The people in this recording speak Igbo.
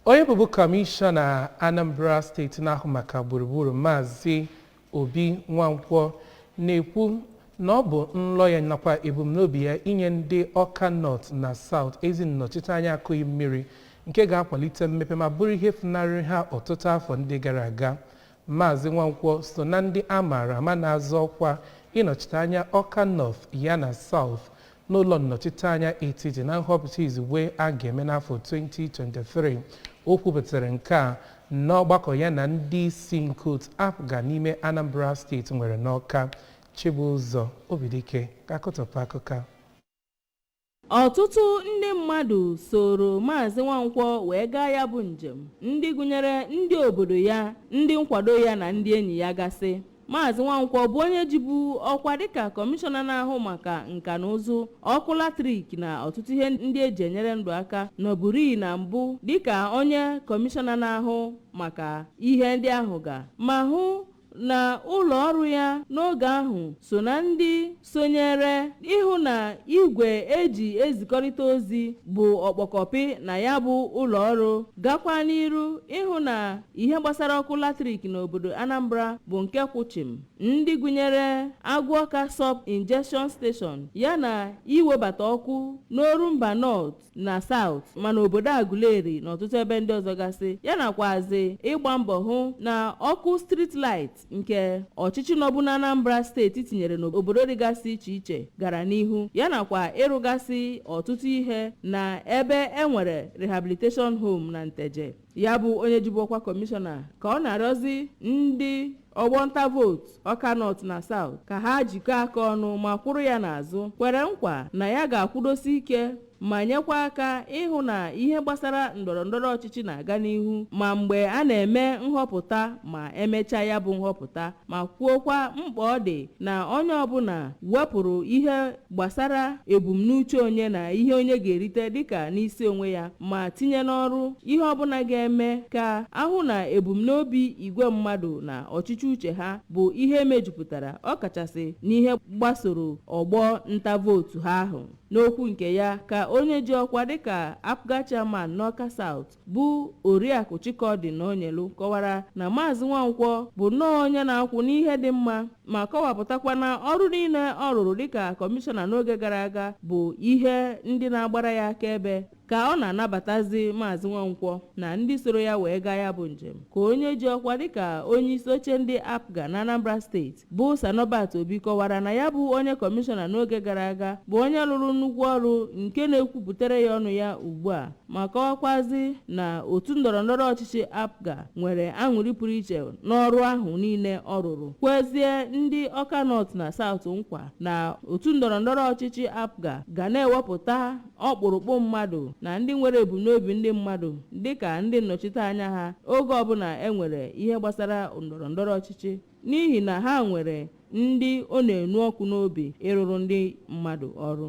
Onye bụbu kọmishọna Anambra Steeti na-ahụ maka gburugburu, Maazị Obi Nwankwọ, na-ekwu na ọ bụ nlọ ya nakwa ebumnobi ya inye ndị Ọka North na South ezi nnọchiteanya akụghị mmiri nke ga-akwalite mmepe ma bụrụ ihe funarịrị ha ọtụtụ afọ ndị gara aga. Maazị Nwankwọ so na ndị a maara ama na-azọ ọkwa ịnọchite anya Ọka North ya na South n'ụlọ nnọchiteanya etiti na nhọpụta izugbe a ga-eme n'afọ 2023. O kwupụtara nke a n'ọgbakọ ya na ndị isi nke otu APGA n'ime Anambra Steeti nwere n'Ọka. Chibụzọ Obidike ga-akọtọpụ akụkọ a. Ọtụtụ ndị mmadụ soro Maazị Nwankwọ wee gaa ya bụ njem, ndị gụnyere ndị obodo ya, ndị nkwado ya na ndị enyi ya gasị. Maazị Nwankwọ bụ onye jibu ọkwa dịka kọmishọna na-ahụ maka nka na ụzụ, ọkụ latrik na ọtụtụ ihe ndị eji enyere ndụ aka nọburi na mbụ dịka onye kọmishọna na-ahụ maka ihe ndị ahụ ga ma hụ na ụlọ ọrụ ya n'oge ahụ so na ndị sonyere ịhụ na igwe eji ezikọrịta ozi bụ ọkpọkọpị na ya bụ ụlọ ọrụ, gakwa n'iru ịhụ na ihe gbasara ọkụ latrik n'obodo Anambra bụ nke kwụchim, ndị gụnyere Agụọka Sub Injection Station ya na iwebata ọkụ n'Orumba North na South ma n'obodo Aguleri na ọtụtụ ebe ndị ọzọ gasị, ya nakwazi ịgba mbọ hụ na ọkụ street light nke ọchịchị nọbụ na Anambra Steeti tinyere n'obodo dịgasị iche iche gara n'ihu, ya nakwa ịrụgasị ọtụtụ ihe na ebe e nwere rehabilitation home na Nteje. Ya bụ onye jibu ọkwa kọmishọna ka ọ na-arịọzi ndị ọgbọnta vootu Ọka North na South ka ha jikọọ aka ọnụ ma kwụrụ ya n'azụ, kwere nkwa na ya ga-akwụdosi ike ma nyekwa aka ịhụ na ihe gbasara ndọrọ ndọrọ ọchịchị na-aga n'ihu ma mgbe a na-eme nhọpụta ma emechaa ya bụ nhọpụta, ma kwuokwa mkpa ọ dị na onye ọbụla wepụrụ ihe gbasara ebumnuche onye na ihe onye ga-erite dịka n'isi onwe ya ma tinye n'ọrụ ihe ọbụla ga-eme ka ahụ na ebumnobi igwe mmadụ na ọchịchị uche ha bụ ihe mejupụtara, ọkachasị n'ihe gbasoro ọgbọ nta vootu ha ahụ. N'okwu nke ya ka onye ji ọkwa dịka APGA chairman n'Ọka South bụ Oriakụ Chikọdị Nonyelu kọwara na Maazị Nwankwọ bụ nnọọ onye na-akwụ n'ihe dị mma, ma kọwapụtakwa na ọrụ niile ọ rụrụ dịka kọmishọna n'oge gara aga bụ ihe ndị na-agbara ya akaebe. Ka ọ na-anabatazi Maazị Nwankwọ na ndị soro ya wee gaa ya bụ njem, ka onye ji ọkwa dịka onye isi oche ndị APGA na Anambra Steeti bụ Sanobat Obi kọwara na ya bụ onye kọmishọna n'oge gara aga bụ onye rụrụ nnukwu ọrụ nke na-ekwupụtara ya ọnụ ya ugbu a, ma kọwakwazi na otu ndọrọndọrọ ọchịchị APGA nwere aṅụrị pụrụ iche n'ọrụ ahụ niile ọ rụrụ, kwezie ndị Ọka North na South nkwa na otu ndọrọndọrọ ọchịchị APGA ga na-ewepụta ọkpụrụkpụ mmadụ na ndị nwere ebumnobi ndị mmadụ dịka ndị nnọchiteanya ha oge ọbụla e nwere ihe gbasara ndọrọndọrọ ọchịchị, n'ihi na ha nwere ndị ọ na-enu ọkụ n'obi ịrụrụ ndị mmadụ ọrụ.